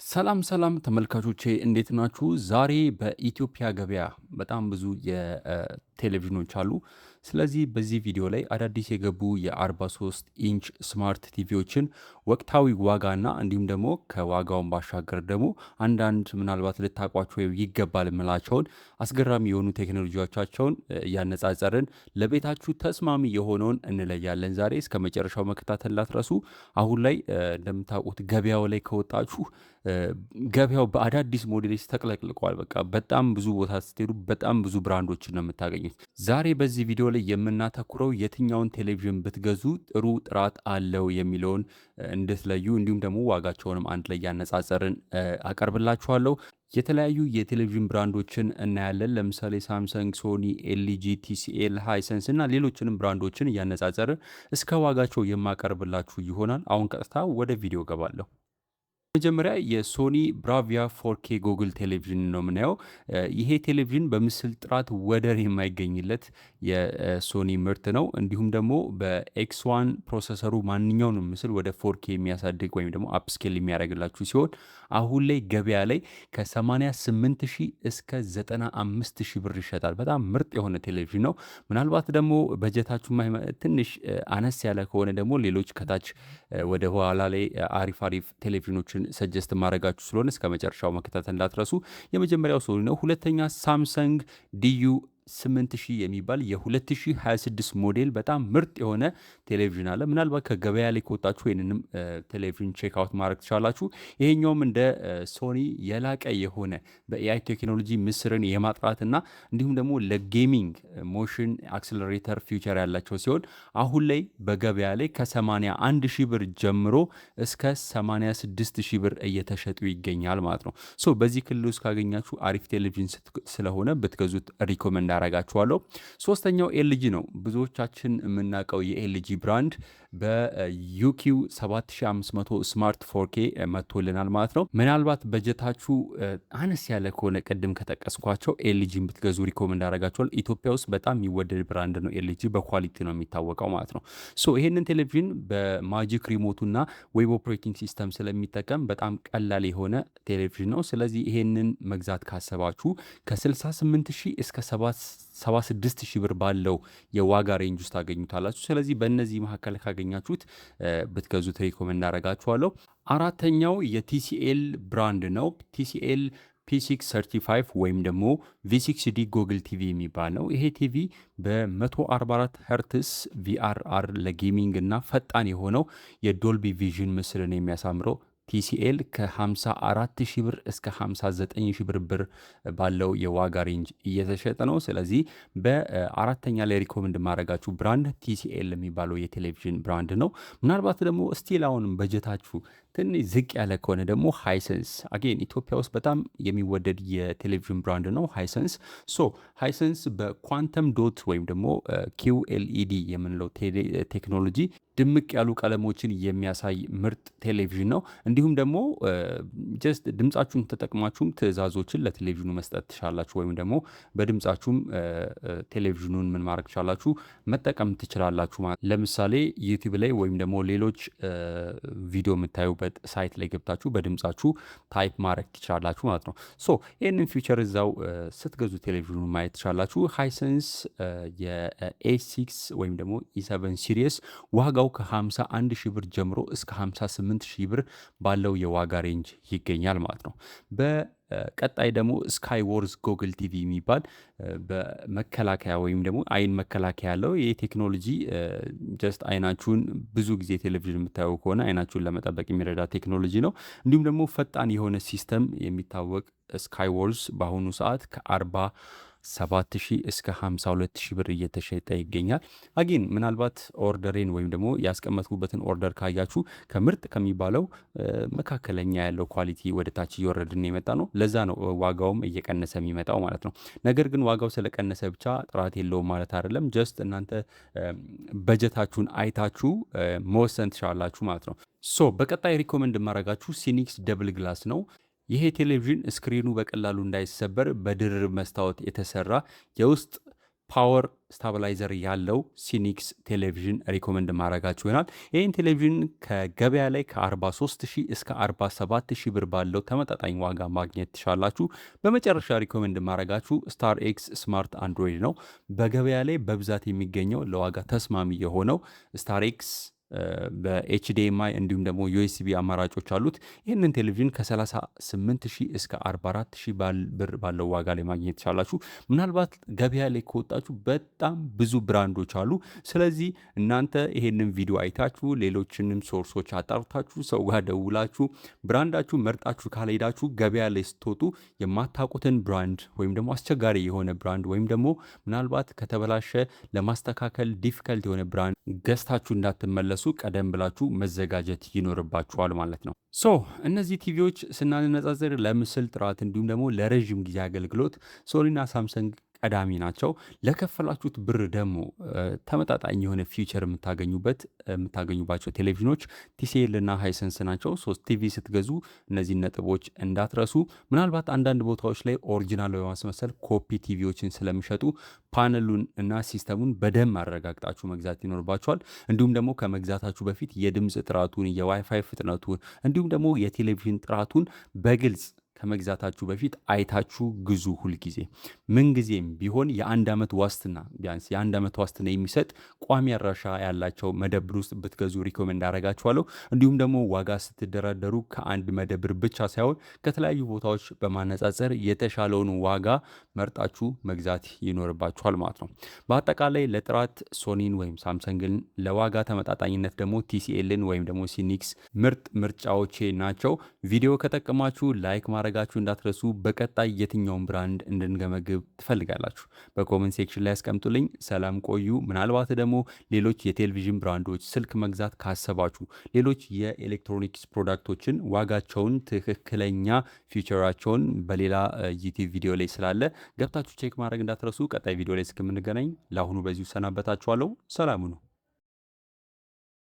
ሰላም ሰላም ተመልካቾቼ፣ እንዴት ናችሁ? ዛሬ በኢትዮጵያ ገበያ በጣም ብዙ የቴሌቪዥኖች አሉ። ስለዚህ በዚህ ቪዲዮ ላይ አዳዲስ የገቡ የ43 ኢንች smart TV ዎችን ወቅታዊ ዋጋና እንዲሁም ደግሞ ከዋጋውን ባሻገር ደግሞ አንዳንድ ምናልባት ልታውቋቸው ይገባል የምላቸውን አስገራሚ የሆኑ ቴክኖሎጂዎቻቸውን እያነጻጸርን ለቤታችሁ ተስማሚ የሆነውን እንለያለን። ዛሬ እስከ መጨረሻው መከታተል ላትረሱ። አሁን ላይ እንደምታውቁት ገበያው ላይ ከወጣችሁ ገበያው በአዳዲስ ሞዴሎች ተጥለቅልቋል። በቃ በጣም ብዙ ቦታ ስትሄዱ በጣም ብዙ brand ኦችን ነው የምታገኙት። ዛሬ በዚህ ቪዲዮ ላይ የምናተኩረው የትኛውን ቴሌቪዥን ብትገዙ ጥሩ ጥራት አለው የሚለውን እንድትለዩ እንዲሁም ደግሞ ዋጋቸውንም አንድ ላይ ያነጻጸርን አቀርብላችኋለሁ። የተለያዩ የቴሌቪዥን brand ኦችን እናያለን። ለምሳሌ ሳምሰንግ፣ ሶኒ፣ ኤልጂ፣ ቲሲኤል፣ ሃይሰንስ እና ሌሎችንም brand ኦችን እያነጻጸርን እስከ ዋጋቸው የማቀርብላችሁ ይሆናል። አሁን ቀጥታ ወደ ቪዲዮ ገባለሁ። መጀመሪያ የሶኒ ብራቪያ 4K goggle ቴሌቪዥን ነው የምናየው። ይሄ ቴሌቪዥን በምስል ጥራት ወደር የማይገኝለት የሶኒ ምርት ነው። እንዲሁም ደግሞ በ X1 processor ኡ ማንኛውንም ምስል ወደ 4K የሚያሳድግ ወይም ደግሞ upscale የሚያደርግላችሁ ሲሆን አሁን ላይ ገበያ ላይ ከ88 ሺህ እስከ 95 ሺህ ብር ይሸጣል። በጣም ምርጥ የሆነ ቴሌቪዥን ነው። ምናልባት ደግሞ በጀታችሁ ትንሽ አነስ ያለ ከሆነ ደግሞ ሌሎች ከታች ወደ ኋላ ላይ አሪፍ አሪፍ ቴሌቪዥኖችን suggest ማድረጋችሁ ስለሆነ እስከ መጨረሻው መከታተል እንዳትረሱ። የመጀመሪያው ሶኒ ነው። ሁለተኛ ሳምሰንግ DU 8000 የሚባል የ2026 ሞዴል በጣም ምርጥ የሆነ ቴሌቪዥን አለ። ምናልባት ከገበያ ላይ ከወጣችሁ ይህንንም ቴሌቪዥን check out ማድረግ ትችላላችሁ። ይሄኛውም እንደ ሶኒ የላቀ የሆነ በ AI ቴክኖሎጂ ምስልን የማጥራትና እንዲሁም ደግሞ ለ gaming motion accelerator feature ያላቸው ሲሆን አሁን ላይ በገበያ ላይ ከ81 ሺህ ብር ጀምሮ እስከ 86 ሺህ ብር እየተሸጡ ይገኛል ማለት ነው። So በዚህ ክልል ውስጥ ካገኛችሁ አሪፍ ቴሌቪዥን ስለሆነ ብትገዙት recommend አረጋችኋለሁ። ሶስተኛው ኤልጂ ነው። ብዙዎቻችን የምናውቀው የኤልጂ brand በ UQ 7500 smart 4K መጥቶልናል ማለት ነው። ምናልባት በጀታችሁ አነስ ያለ ከሆነ ቅድም ከጠቀስኳቸው ኤልጂን ብትገዙ recommend አረጋችኋለሁ። ኢትዮጵያ ውስጥ በጣም የሚወደድ brand ነው። ኤልጂ በ quality ነው የሚታወቀው ማለት ነው። So ይሄንን ቴሌቪዥን በ magic remote ኡና web operating system ስለሚጠቀም በጣም ቀላል የሆነ ቴሌቪዥን ነው። ስለዚህ ይሄንን መግዛት ካሰባችሁ ከ68 ሺህ እስከ 76 ሺህ ብር ባለው የዋጋ range ውስጥ ታገኙታላችሁ። ስለዚህ በእነዚህ መካከል ካገኛችሁት ብትገዙት recommend አደርጋችኋለሁ። አራተኛው የቲሲኤል brand ነው። ቲሲኤል P635 ወይም ደግሞ V6D goggle TV የሚባል ነው። ይሄ ቲቪ በ144 hertz VRR ለ gaming እና ፈጣን የሆነው የ Dolby Vision ምስልን የሚያሳምረው ቲሲኤል ከ54 ሺህ ብር እስከ 59 ሺህ ብር ባለው የዋጋ range እየተሸጠ ነው። ስለዚህ በአራተኛ ላይ recommend ማድረጋችሁ brand ቲሲኤል የሚባለው የቴሌቪዥን brand ነው። ምናልባት ደግሞ still አሁንም በጀታችሁ ትንሽ ዝቅ ያለ ከሆነ ደግሞ ሃይሰንስ፣ again ኢትዮጵያ ውስጥ በጣም የሚወደድ የቴሌቪዥን brand ነው ሃይሰንስ። So ሃይሰንስ በ quantum dot ወይም ደግሞ QLED የምንለው ቴክኖሎጂ ድምቅ ያሉ ቀለሞችን የሚያሳይ ምርጥ ቴሌቪዥን ነው። እንዲሁም ደግሞ just ድምጻችሁን ተጠቅማችሁም ትዕዛዞችን ለቴሌቪዥኑ መስጠት ትችላላችሁ፣ ወይም ደግሞ በድምጻችሁም ቴሌቪዥኑን ምን ማድረግ ትችላላችሁ፣ መጠቀም ትችላላችሁ። ማለት ለምሳሌ ዩቲዩብ ላይ ወይም ደግሞ ሌሎች ቪዲዮ የምታዩበት site ላይ ገብታችሁ በድምጻችሁ type ማድረግ ትችላላችሁ ማለት ነው። So ይህንን feature እዛው ስትገዙ ቴሌቪዥኑን ማየት ትችላላችሁ። ሃይሰንስ የ A6 ወይም ደግሞ E7 series ዋጋው ከ51 ሺህ ብር ጀምሮ እስከ 58 ሺህ ብር ባለው የዋጋ range ይገኛል ማለት ነው። በቀጣይ ደግሞ ስካይወርዝ goggle TV የሚባል በመከላከያ ወይም ደግሞ አይን መከላከያ ያለው ይህ ቴክኖሎጂ just አይናችሁን ብዙ ጊዜ ቴሌቪዥን የምታየው ከሆነ አይናችሁን ለመጠበቅ የሚረዳ ቴክኖሎጂ ነው። እንዲሁም ደግሞ ፈጣን የሆነ system የሚታወቅ ስካይወርዝ በአሁኑ ሰዓት ከ47 ሺህ እስከ 52 ሺህ ብር እየተሸጠ ይገኛል። Again ምናልባት order ኤን ወይም ደግሞ ያስቀመጥኩበትን order ካያችሁ ከምርጥ ከሚባለው መካከለኛ ያለው quality ወደ ታች እየወረድን የመጣ ነው። ለዛ ነው ዋጋውም እየቀነሰ የሚመጣው ማለት ነው። ነገር ግን ዋጋው ስለቀነሰ ብቻ ጥራት የለውም ማለት አይደለም። Just እናንተ በጀታችሁን አይታችሁ መወሰን ትችላላችሁ ማለት ነው። So በቀጣይ recommend የማደርጋችሁ ሲኒክስ double glass ነው። ይሄ ቴሌቪዥን screen ኑ በቀላሉ እንዳይሰበር በድርብ መስታወት የተሰራ የውስጥ Power stabilizer ያለው Syinix ቴሌቪዥን recommend ማድረጋችሁ ይሆናል። ይህን ቴሌቪዥን ከገበያ ላይ ከ43 ሺህ እስከ 47 ሺህ ብር ባለው ተመጣጣኝ ዋጋ ማግኘት ትችላላችሁ። በመጨረሻ recommend ማድረጋችሁ Star X smart Android ነው። በገበያ ላይ በብዛት የሚገኘው ለዋጋ ተስማሚ የሆነው Star X በ HDMI እንዲሁም ደግሞ USB አማራጮች አሉት። ይህንን ቴሌቪዥን ከ38 ሺህ እስከ 44 ሺህ ብር ባለው ዋጋ ላይ ማግኘት ትችላላችሁ። ምናልባት ገበያ ላይ ከወጣችሁ በጣም ብዙ brand ኦች አሉ። ስለዚህ እናንተ ይሄንን ቪዲዮ አይታችሁ፣ ሌሎችንም source ኦች አጣርታችሁ፣ ሰው ጋር ደውላችሁ፣ brand ኣችሁ መርጣችሁ ካልሄዳችሁ ገበያ ላይ ስትወጡ የማታውቁትን brand ወይም ደግሞ አስቸጋሪ የሆነ brand ወይም ደግሞ ምናልባት ከተበላሸ ለማስተካከል difficult የሆነ brand ገዝታችሁ እንዳትመለሱ ቀደም ብላችሁ መዘጋጀት ይኖርባችኋል ማለት ነው። So እነዚህ ቲቪዎች ስናነጻጽር ለምስል ጥራት እንዲሁም ደግሞ ለረዥም ጊዜ አገልግሎት Sony ና Samsung ቀዳሚ ናቸው። ለከፈላችሁት ብር ደግሞ ተመጣጣኝ የሆነ feature የምታገኙባቸው ቴሌቪዥኖች TCL እና Hisense ናቸው። So ቲቪ ስትገዙ እነዚህን ነጥቦች እንዳትረሱ። ምናልባት አንዳንድ ቦታዎች ላይ original በማስመሰል ኮፒ ቲቪዎችን ስለሚሸጡ ፓነሉን እና system ኡን በደንብ አረጋግጣችሁ መግዛት ይኖርባችኋል። እንዲሁም ደግሞ ከመግዛታችሁ በፊት የድምፅ ጥራቱን፣ የዋይፋይ ፍጥነቱን እንዲሁም ደግሞ የቴሌቪዥን ጥራቱን በግልጽ ከመግዛታችሁ በፊት አይታችሁ ግዙ። ሁልጊዜ ምንጊዜም ቢሆን የ1 ዓመት ዋስትና፣ ቢያንስ የ1 ዓመት ዋስትና የሚሰጥ ቋሚ አድራሻ ያላቸው መደብር ውስጥ ብትገዙ recommend አደርጋችኋለሁ። እንዲሁም ደግሞ ዋጋ ስትደራደሩ ከአንድ መደብር ብቻ ሳይሆን ከተለያዩ ቦታዎች በማነጻጸር የተሻለውን ዋጋ መርጣችሁ መግዛት ይኖርባችኋል ማለት ነው። በአጠቃላይ ለጥራት Sony ን ወይም Samsung ን፣ ለዋጋ ተመጣጣኝነት ደግሞ TCL ን ወይም ደግሞ Syinix ምርጥ ምርጫዎቼ ናቸው። ቪዲዮ ከጠቀማችሁ like ማድረጋችሁ እንዳትረሱ። በቀጣይ የትኛውን brand እንድንገመግብ ትፈልጋላችሁ? በ comment section ላይ ያስቀምጡልኝ። ሰላም ቆዩ። ምናልባት ደግሞ ሌሎች የቴሌቪዥን brand ኦች፣ ስልክ መግዛት ካሰባችሁ፣ ሌሎች የኤሌክትሮኒክስ product ኦችን ዋጋቸውን፣ ትክክለኛ feature ኣቸውን በሌላ YouTube ቪዲዮ ላይ ስላለ ገብታችሁ check ማድረግ እንዳትረሱ። ቀጣይ ቪዲዮ ላይ እስከምንገናኝ ለአሁኑ በዚሁ ሰናበታችኋለሁ። ሰላም ሁኑ።